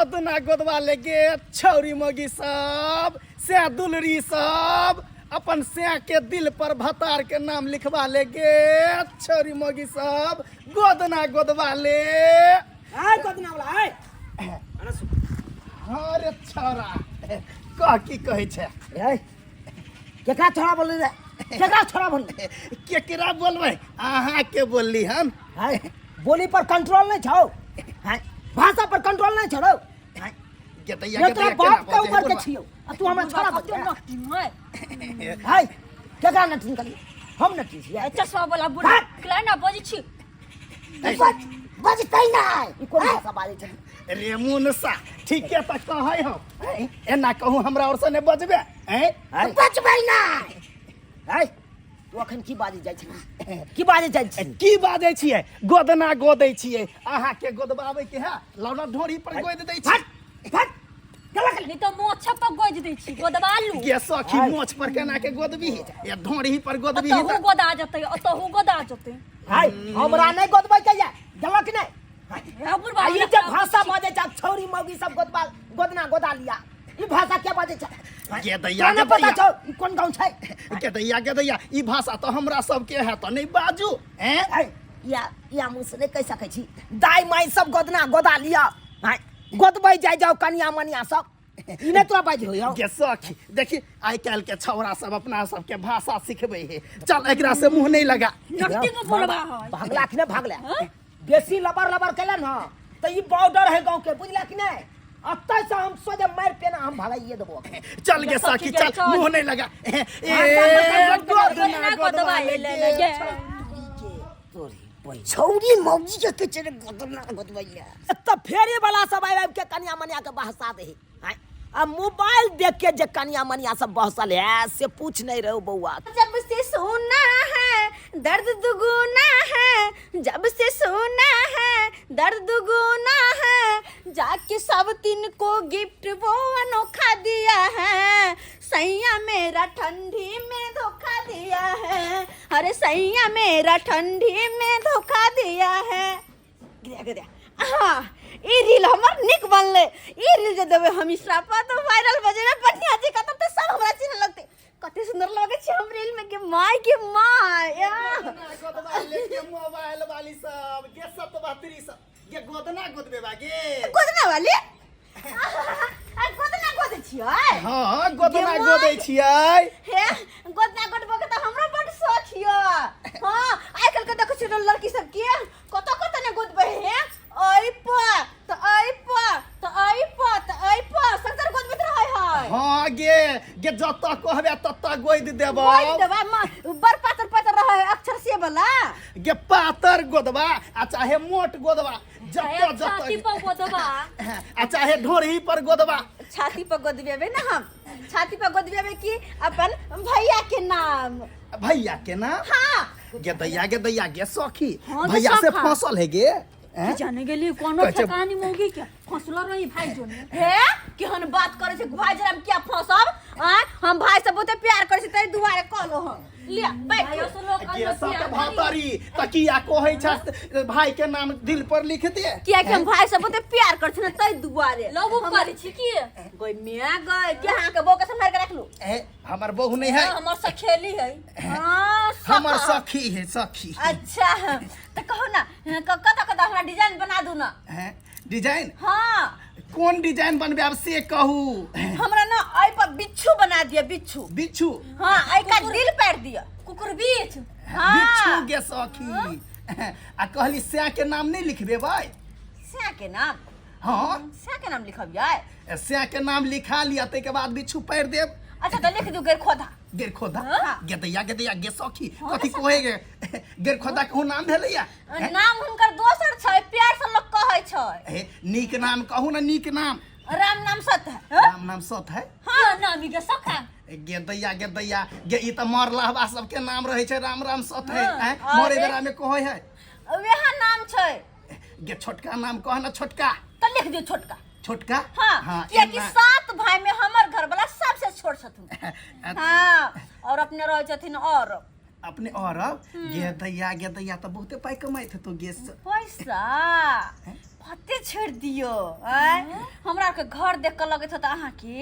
गोदना गोदवा ले गे छौरी मोगी सब से दुलरी सब अपन से के दिल पर भतार के नाम लिखवा ले गे छौरी मोगी सब गोदना गोदवा ले। आय गोदना वाला आय अरे सुन। हाँ रे छौरा, कह की कहै छै? ए केकरा छोड़ा बोलली रे? केकरा छोड़ा बोलली? केकरा बोलबै, अहाँ के बोलली हम। आय बोली पर कंट्रोल नहीं छौ, आय भाषा पर कंट्रोल नहीं छौ। आय, गेतैया ये तोरा गेतैया बाप केना के उम्र के बजै छियौ आ तू हमरा छोड़ा बोल। नटी मैं। हाय केकरा नटी निकली? हम नटी छियै? चश्मा वाला बुढ़ा क्ला ना बजै छी। बज बजतै नै, ई कोन भाषा बाजै छै? रे मुनसा, ठीके तऽ कहै हम। आँय, एना कहूँ हमरा ओर से नहि बजबे? आँय? आँय? बजबै नै। आँय, तू अखन की बाजै जाइ छी? की बाजै जाइ छी? की बाजै छियै? गोदना गोदै छियै। अहाँके गोदबाबै के है, लौना ढोरी पर गोदि दै छी। फट फट गला गला नहीं तो मोछ पर गोज दै छी, गोदबा लू। गे सखी, आँय। मोछ पर केना के गोदबी या ढोरी पर गोदबी? ओतहु गोदा जेतै, ओतहु गोदा जेतै। हाय, हमरा नहि गोदबै के या गला कि नहि? हे बुढ़बा, आ ई जे भाषा बाजै छै छौरी मौगी सब, गोदबा गोदना गोदा लिया, ई भाषा के बाजै छै? गे दैया, तोरा नहि गे पता दैया। छौ ई कोन गाँव छै? गे दैया, गे दैया, ई भाषा तऽ हमरा सबके है तऽ नहि बाजू। हैं? है या या मुँह से नहि कहि सकै छी। दाइ माइ सब गोदना गोदा लिया, हाय गोदबै जाइ जाउ कनिया मनिया सब, ई नहि तोरा बाजि होइयौ। गे सखी, देखी आइ काल्हि के छौड़ा सब अपना सबके भाषा सिखबै है। चल, एकरा से मुँह नहीं लगा। नटी को बोलबा है। भागला कि नहि भागला? बेसी लबर लबर केला न तऽ ई बॉर्डर है गाँव के, बुझला कि नहि? अतऽ से हम सोझे मारि पेना हम भगाइए देबो अखन। चल गे सखी, सखी, चल। चल। मुँह नहीं लगा। ए गोदना गोदना गोदवा गोदवा ले ले ले गे। तोरी छौरी मौजी के किचन गोदना गोदबैया। तऽ फेरी वाला सब आबि आबि के कनिया मनिया के बहसा दे। आ मोबाइल देख के जे कनिया मनिया सब बहसल है से पूछ नहीं रहो बउआ। जब से सोना है दर्द दुगुना है, जब से सोना है दर्द दुगुना है, जाके सब तीन को गिफ्ट वो अनोखा दिया है, सैया मेरा ठंडी में धोखा दिया है, अरे सैया मेरा ठंडी में धोखा दिया है। गिरा गिरा। हाँ, ई रील हमर नीक बनलै। ई रील जे देबै हम इंस्टा पर तऽ वायरल भऽ जेबै बढ़िया जे कतऽ तऽ सब हमरा चिन्ह लगतै। कते सुंदर लगै छै हम रील में, के my के my. गोदवा लेके मोबाइल वाली सब गे सतबहत्री सब गे गोदना गोदबे बा गे। गोदना वाली आ गोदना गोदै छियै? हाँ, गोदना गे माय। गोदै छियै। हे, गोदना गोदबो के तऽ हमरो बड शौक यऽ। हाँ, आइ काल्हि के देखै छियै लड़की सब के कतऽ कतऽ ने गोदबै हे, अइ पर तऽ अइ पर तऽ अइ पर तऽ अइ पर सगतर गोदबैत रहै है। हाँ गे, गे जतऽ कहबे ततऽ गोदि देबौ। गोदि देबै। बड़ पातर पातर रहै है अक्षर से वाला। गे पातर गोदबा आ चाहे मोट गोदबा, जतऽ छाती जतऽ पर गोदबा आ चाहे ढोरही पर गोदबा। छाती पर गोदबेबै ने हम, छाती पर गोदबेबै कि अपन भैया के नाम। भैया के नाम? हाँ। गे दैया, गे दैया, गे सखी। हाँ, गे भैया से सखा। फसल है गे। की जाने गेली कोनो कहै छै- ठेकानी मौगी के फंसलो रही भाई जोने। हे, केहन बात करै छै? भाई जरा हम किया फंसब? आँय, हम भाई से बहुते प्यार करै छी, ताहि दुआरे कहलो हम। लिअ बैठ। भाइयो से लोग गे अंदर सत प्यार करी। भातरी तकिया कहै छ भाई के नाम दिल पर लिख दे। कियाकि हम भाई से बहुते प्यार करै छी ने, ताहि दुआरे। लव करै छी की? गई मियाँ गई, के अहाँके बहू के सम्हारि के राखलू? ए, हमर बहू नहीं है। हमर सखेली है। हाँ, हमर सखा। सखी है, सखी। अच्छा, तऽ कहू ना, कतऽ कतऽ हमरा डिजाइन बना दू ना। हैं? डिजाइन? हाँ। कोन डिजाइन बनबे आब से कहू। हमरा ना एहि पर बिच्छू बना दिअ, बिच्छू। बिच्छू? हाँ, एहि का दिल पारि दिअ। कुकुर बीच। हाँ। बिच्छू गे सखी, आ कहली स्या के नाम नहीं लिखबे भाई? स्या के नाम? हाँ। स्या के नाम लिखबियै? स्या के नाम लिखा लिया, ताहिके बाद बिच्छू पारि देब। अच्छा, तऽ लिख दू गेरखोधा। गेरखोधा? हाँ। गेदैया, गेदैया, गे सखी, कथी कहे गे गेरखोधा? कहूँ नाम भेलैया? नाम हुनकर दोसर छै, प्यार से लोग कहै छै। हे, नीक नाम कहू ना, नीक नाम। राम नाम सत्य है। हाँ? राम नाम सत्य है। हाँ, नाम ई गे सखा। गे दैया, गे दैया, गे ई तऽ मरलहबा सबके नाम रहै छै राम राम सत्य है। हाँ, आँय, मरे अरे। बेरा में कहै है। वएह नाम छै। गे छोटका नाम कह ना, छोटका। तऽ लिख दियौ छोटका। छोटका? हाँ, हाँ, कियाकि एना- सात भाई में हमर घर वाला सबसे छोट छथिन। हाँ, और अपने रहै छथिन और अपने और गे दैया, गे दैया, तऽ बहुते पाइ कमाइत हेतौ गे। पैसा, पते छोड़ि दियौ। आँय, हमरा आरके घर देख कऽ लगैत होत अहाँके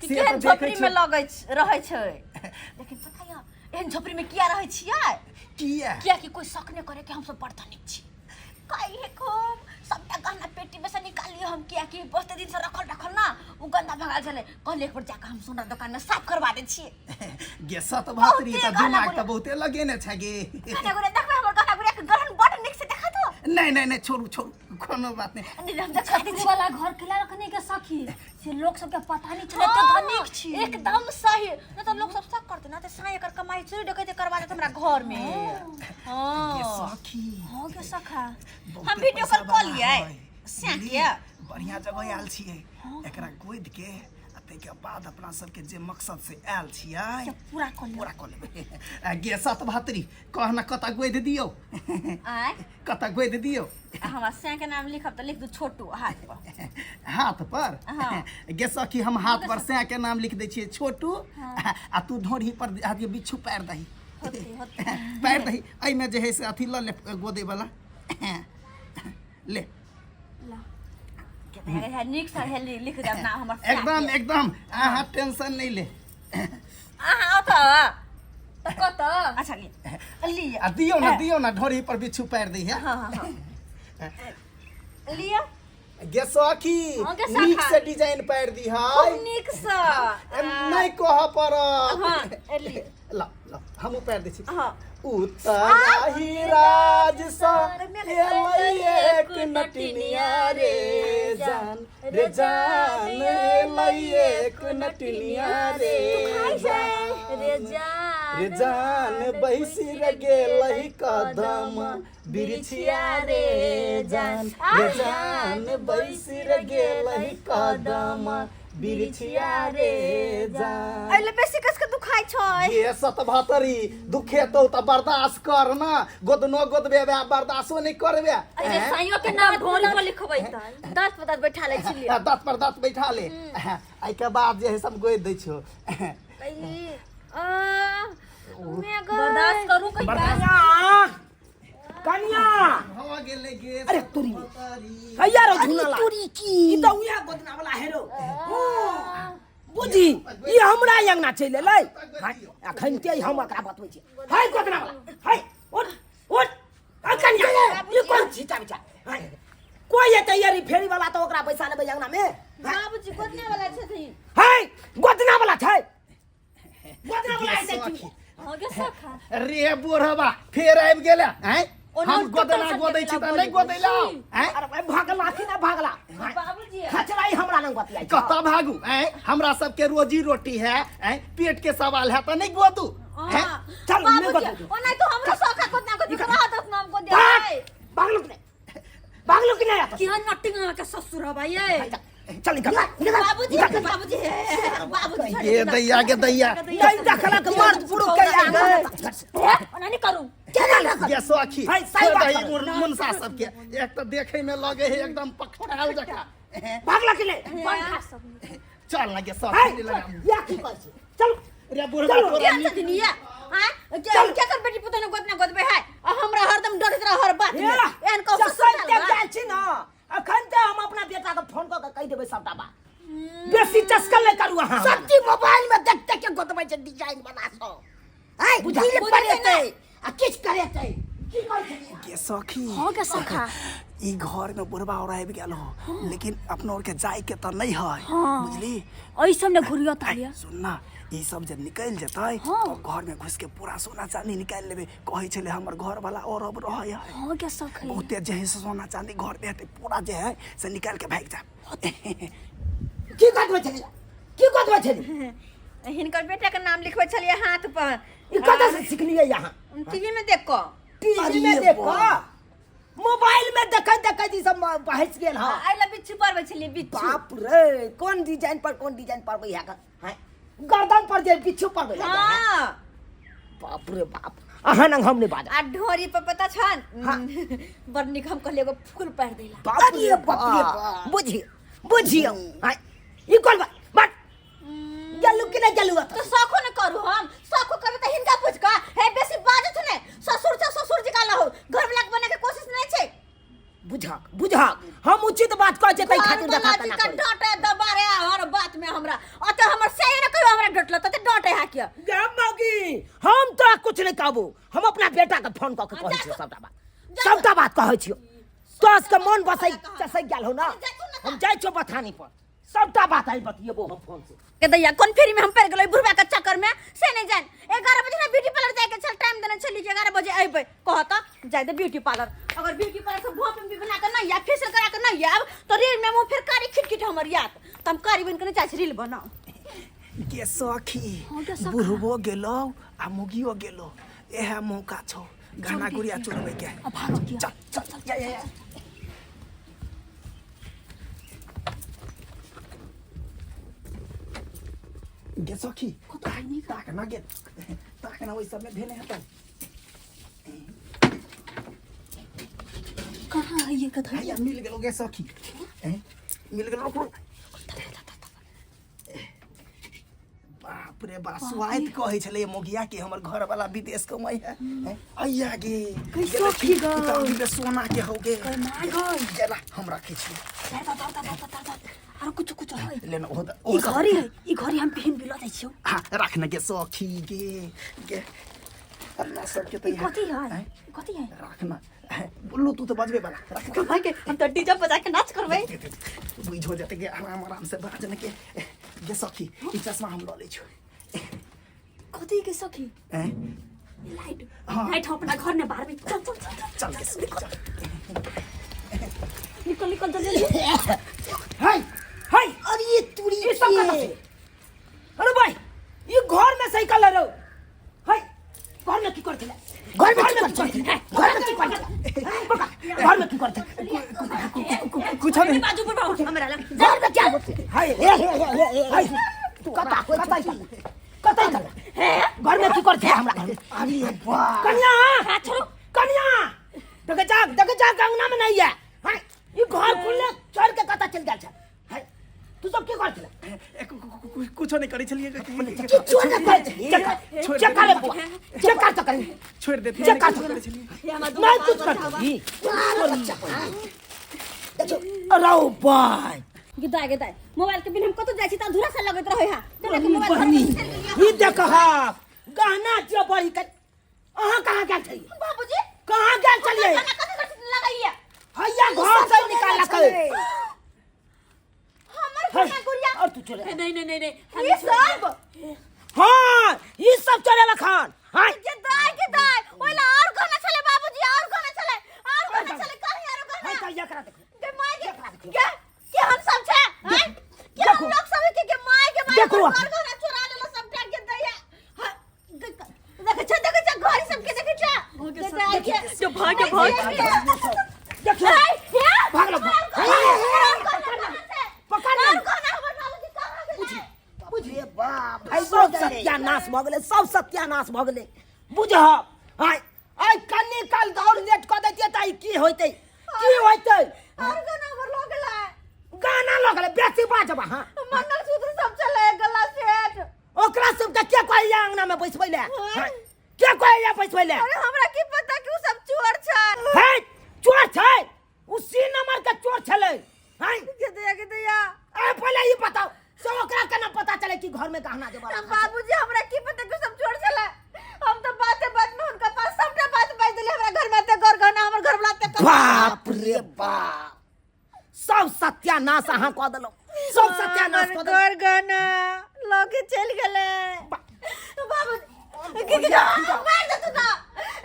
कि से तऽ केहन देखै झोपड़ी में छियै। लगै रहै छै, लेकिन पता यऽ एहन झोपड़ी में किया रहै छियै? किया? कियाकि कोई शक नहि करे कि हमसब बड़ धनिक छी। कहिए खूब सबटा गहना पेटी में से निकालियो हम, कियाकि बहुते दिन से रखल रखल ना उ गंदा भऽ गेल छलै। कहलियै एक बेर जाकऽ हम सोना दोकान में साफ करवा दै छियै। गे सतभत्री बहुते तऽ गहना दिमाग गुड़िया। तऽ बहुते लगेने छै गे। गहना गुड़िया देखबै, हमर गहना गुड़िया के गहन बड़ नीक से देखा दो। नहीं नहीं नहीं, छोड़ू छोड़ू, कोनो बात नहीं। नहीं, हम देखा दै छतरी छी। वाला घर केला रखने के सखी से लोग सबके पता नहीं चले हाँ, तो धनिक छी। एकदम सही, नहीं तो लोग सब शक करते ना, तो साई एकर कमाई चोरी डकैती करवा देत हमरा घर में। गे हाँ सखी, हाँ के सखा, बहुते हम वीडियो पैसा कॉल कऽ वाला लियै है। सैं बुझली? के। बढ़िया जगह आयल छियै, एकरा गोदि के आ ताहिके बाद अपना सबके जे मकसद से आयल छियै पूरा कऽ लिअ। पूरा कऽ लेबै। आ गे सतभत्री, कह न कतऽ गोदि दियौ? आँय? कतऽ गोदि दियौ? आ हमरा सैं के नाम लिखब तऽ लिख दू छोटू हाथ पर। हाथ पर? हाँ। गे सखी, हम हाथ पर सैं के नाम लिख दै छियै छोटू, आ तू ढोढ़ी पर अथी बिच्छू पारि दही। होते होते पारि दही। एहिमे जे है से अथी लऽ ले, गोदे वाला ले। केतना नीक से हेली लिख देब नाम हमर सैं एकदम के। एकदम, अहाँ टेंशन नहीं ले। अहाँ ओतऽ तऽ कतऽ? अच्छा लिअ लिअ। आ दियौ ना, दियौ ना, ढोरी पर बिच्छू पारि दै है। हाँ हाँ हाँ, लिअ। गे सखी, हाँ, गे सखा। नीक से डिजाइन पारि दी है। खूब नीक से नहीं कह पड़त। हाँ, लिअ। ल ल, हमहूँ पारि दै छी। हाँ। उतराही राज सँ एलै एक नटिनिया रे जान, रे जान एलै एक नटिनिया रे जान, रे जान, रे जान बैसि रे गेलै कदम बिरछिया रे जान, रे जान बैसि रे गेलै कदम बिरछिया रे जान। एहि ले बेसी कसके दुखाइ छै। ये सतभतरी, दुखेतौ तऽ बर्दाश्त कर ना, गोदनो गोदबे बर्दाश्तो नहि करबे। अरे साइयो के नाम ढोल पर लिखबै तऽ दाँत पर दाँत बैठा लै छी। दाँत पर दाँत बैठा ले। एहिके बाद जे है सब गोदि दै छियौ। बर्दाश्त करू कहिया। कनिया, कनिया। भऽ गेलै गे। अरे तोरी। सतभतरी। हैया रो झुनला। तोरी की ई तऽ उएह गोदना वाला हेरो बुझी, ई हमरा अंगना चलि एलै। हाय, अखन के हम एकरा बतबै छी। हाय गोदना वाला, हाय उठ उठ। आ कनिया, ई कोन छी बिचा? हाय, कोई एतै यारी फेरी वाला तऽ ओकरा बैसा लेबै अंगना में। बाबूजी गोदना वाला छथिन। हाय गोदना वाला छै, गोदना वाला एतै की? हाँ गे सखा। रे बुढ़वा फेर आबि गेलै आँय? ओना हम गोदना टूटल गोदै छी तऽ सके नहि गोदैला आँय? अरे भाई, भागला कि ना भागला? बाबूजी, खचराई हमरा लग बतियाइ छै। कतऽ भागू आँय? हमरा सबके रोजी रोटी है आँय, पेट के सवाल है तऽ नहि गोदू हैं? चल, नहि बाबूजी गोदू। ओना तो हमरो सखा गोदना गोदी रहत अपना हमको दे। भाग, भागलो कि नहीं? भागलो कि नहीं आता? केहन नटिंग अहाँके ससुर हबा ये। चल निकल निकल। बाबूजी बाबूजी बाबूजी। गे दैया, गे दैया। नहीं देखला के मर्द पुरुष के ओना नहि करू। गे सखी, है, सही बात दही है। मुनसा सबके एक तऽ देखै में लगे है एकदम पकड़ायल जकाँ। भागला कि नहीं? चल ना गे है सखी, लगा या की कहै छी? चल रे बुढ़वा। चलो। तोरा केहन नीक छथिन ये? आँय? के केकर बेटी पुतोह ने गोदना गोदबै है आ हमरा हरदम डरैत रह हर बात में। एहन कहू जखन ते जाइ छी न, अखन ते हम अपना बेटा के फोन कऽ के कहि देबै सबटा बात। बेसी चस्कल नहि करू अहाँ। सब चीज मोबाइल में देख देख के गोदबै छै डिजाइन बना सो आय बुझा- दिल पर एतै आ किछ करेतै। की कहै छी गे सखी। हाँ गे सखा। ई घर में बुढ़वा और आबि गेल हो, लेकिन अपना और के जाय के तऽ नहीं है। हाँ। बुझली? एहि सब ने घुरियो तारिया। सुन ना, ई सब जे निकलि जेतै हाँ। तऽ घर में घुसि के पूरा सोना चांदी निकालि लेबै। कहै छलै हमर घर वाला और अब रहै है। हाँ गे सखी। बहुते जे है से सोना चांदी घर में हेतै, पूरा जे है से निकालि के भागि जायब। की गोदबै छलियै? की गोदबै छलियै? हिनकर बेटा के नाम लिखबै छलियै हाथ पर। ई कतऽ से सिखलियै यहाँ? टीवी में देख कऽ। टीवी में देख कऽ, मोबाइल में देखैत देखैत ई सब बहस गेल हँ। एहि लए बिच्छू पड़बै छलियै, बिच्छू। बाप रे, कोन डिजाइन पर, कोन डिजाइन पड़बै है हैं? गर्दन पर जे बिच्छू पड़बै है। हाँ। बाप रे बाप, अहाँ नंग हम नहि बाजब। आ ढोरी पर पता छन? हाँ। बड़ नीक, हम कहलियै एगो फूल पारि दैला। बाप अरे रे बाप रे बाप। बाप। बुझियौ बुझियौ, हैं? ई कोन बात बात गेलू कि नहि गेलू? तो शौखो न करू, हम शौखो करबै तऽ हिनका पूछ कऽ। हे, बेसी बाजत ने, ससुर छै, ससुर जी का लहो घर वाला के बने के कोशिश नहीं छै। बुझक बुझक हम उचित बात कहै छियै ताहि खातिर देखा घर तना वाला करै। डांटे दबारे हर बात में हमरा अते हमर से न कहियो हमरा डटल तते डांटे है किया गे मौगी हम तोरा कुछ नहीं कहबो हम अपना बेटा के फोन कऽ के कहै छियौ सबटा बात सबटा बात कहै छियौ तोरा सबके मन बसै चसै गेल हो ना हम जाइ छियौ बथानी पर सबटा बात आइ बतियेबो हम फोन से के दैया कोन फेरी में हम पड़ गेलै बुढ़वा के चक्कर में से नहीं जान 11 बजे ना ब्यूटी पार्लर जाए के छल टाइम देने छली कि 11 बजे अइबै कहता जाय दे ब्यूटी पार्लर अगर ब्यूटी पार्लर से भोप में बना के नहीं आब फेशियल करा के नहीं आब तो रील में मुंह फिर कारी खिटखिट हमर याद त हम कारी बन के नहीं चाहे छी रील बनाओ गे सखी हाँ गे सखा। बुढ़बो गेलो आ मुगियो गेलो इएह मौका छौ गाना गुड़िया चोरबै के आ भागो किया चल चल चल जा, जा, जा। गे सखी कतौ है नहीं ताक ना गे ताक ना ओहि सबमे धेने हेतौ कहाँ है ये कथई हैया मिल गेलो गे सखी हैं मिल गेलो रुक रुक बाप रे बा स्वाइत कहै छलै मोगिया के हमर घर वाला विदेश कमाइ है हैं? अइया गे कैसो गे की गौ? ई तऽ अभी सोना के हो गे my गई गेला हम राखै छी दार दार दार दार दार दार आरो कुछ कुछ है ले न ओ ई घड़ी है ई घड़ी हम पहन भी ल जाइ छियौ हाँ राख न गे सखी गे गे अपना सबके तऽ ई कथी है हैं? ई कथी है राख न हैं, बोलू तू तऽ बजबे वाला राख न। भाई के हम तो डीजे बजा के नाच करबै बुझ हो जेतै गे आराम आराम से बाज न गे गे सखी ई चश्मा हम लऽ लै छी कथी के सखी हैं? ई लाइट हाँ। लाइट हम अपना घर में बारबे चल चल चल चल चल गे सखी चल निकल निकल जल्दी जल्दी हाय हाय अरे ये तुरी ई सब कतऽ छै अरे भाई ई घर में साइकिल रहो हाय घर में की करथिन घर में की करथिन घर में की करथिन घर में की करथिन कुछ नहीं बाजू पर बाबू हमरा लग घर में क्या होते हाय हे हे हे हे हाय तू कता कोई कतऽ कतऽ घर में की करथिन हमरा घर में अरे बाप कन्या हाथ छोड़ो कन्या देखे जा देखे जा अंगना में नहीं है हाय ई घर खुलले छोड़ के कतऽ चल गेल छै हाय तू सब की करथिन कुछो नहीं करै छलियै किछो नहि करै छलियै चेक कर बुआ चेक कर तो करी छोड़ि देथिन चेक कर करै छलियै नहीं कुछ कर बच्चा रौ बाय गिदाय गिदाय मोबाइल के बिना हम कतौ जाइ छी त अधूरा सा लगैत रहै हा तेना के मोबाइल घर में चलि गेलियै ई देख गहना जे बड़ी के अहाँ कहाँ गेल छलियै बाबूजी कहाँ गेल छलियै खाना कथी कथी लगाइए हैया घर से निकाललकै हमर खाना गुड़िया और तू चोरे नहीं नहीं नहीं नहीं ई सब हाँ ई सब चोरे लखन हाँ के दाय के दाय ओइला और गहना छले बाबूजी और गहना छले और गहना छले कहीं और गहना हाँ तो एकरा देखो के माय के के के हम सब छे हैं के हम देखो। लोग सब के के माय के माय देखो। और गहना चोरा लेलो सब टाक के दैया हाँ, देखे छे देखे छे घड़ी सब के देखे छे के दाय के जो भाग भाग देखियो भाग लो पकड़ ले। बुझे बाप भाई सब सत्यानाश भऽ गेलै सब सत्यानाश भऽ गेलै बुझह आइ आइ कनि काल दौड़ लेट कऽ दैतियै तऽ आइ की होइतै की होइतै गाना लऽ गेलै बेसी बाजब अहाँ मंगलसूत्र सब चले गला सेट ओकरा सबके के कहैया अंगना में बैसबै लए के कहैया बैसबै लए अरे हमरा की पता कि उ सब चोर छै हे चोर छै उ सी नंबर के चोर छलै हैं के दिया के दिया ए पहिले ई बताओ से ओकरा केना पता चले कि घर में गहना जेवर हम बाबूजी हमरा की पता कि उ सब चोर छलै हम तो बाते बात में हुनका पास सबटा बात बाज देले हमरा घर में एते घर गहना हमर घर वाला एते बाप रे बाप सब सत्यानाश अहाँ कऽ देलहुँ सब सत्यानाश कऽ देलहुँ घर गहना लऽ के चलि गेलै बाबू के के मार दे तू ना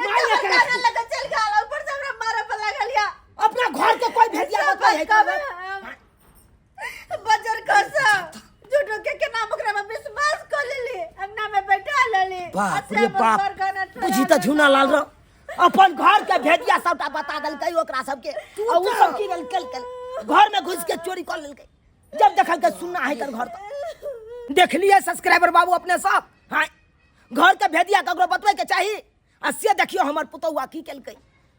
मार दे एते गहना लऽ के चलि गेल ऊपर से हमरा मारे पर लागल या अपना घर के कोई भेदिया सब बतबै है कब बजर खसा झूठो के के नाम ओकरा में विश्वास कर लेली अंगना में बैठा लेली बाप रे बाप बुझी तऽ झूना लाल रह अपन घर के भेदिया सबटा बता देलकै ओकरा सबके आ उ सब की केलकै घर में घुस के चोरी कर लेलकै जब देखलकै सुन्ना है कर घर तऽ देखलियै सब्सक्राइबर बाबू अपने सब हाँ घर के भेदिया ककरो बतबै के चाही आ से देखियौ हमर पुतौआ की केलकै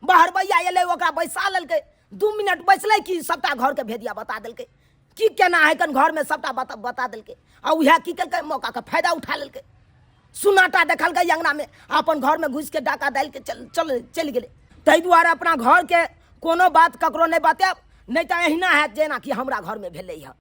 बाहर भैया एलै ओकरा बैसा लेलकै 2 मिनट बैसलै कि सबटा घर के भेदिया बता देलकै की केना है कन घर में सबटा बता बता देलकै आ उएह की केलकै मौका के फायदा उठा लेलकै सुनाटा देखलकै अंगना में अपन घर में घुस के डाका डालि के चल चल चलि गेलै ताहि दुआरे अपना घर के कोनो बात ककरो नहि बतायब, नहि तऽ एहिना हैत जेना कि हमरा घरमे भेलै हँ।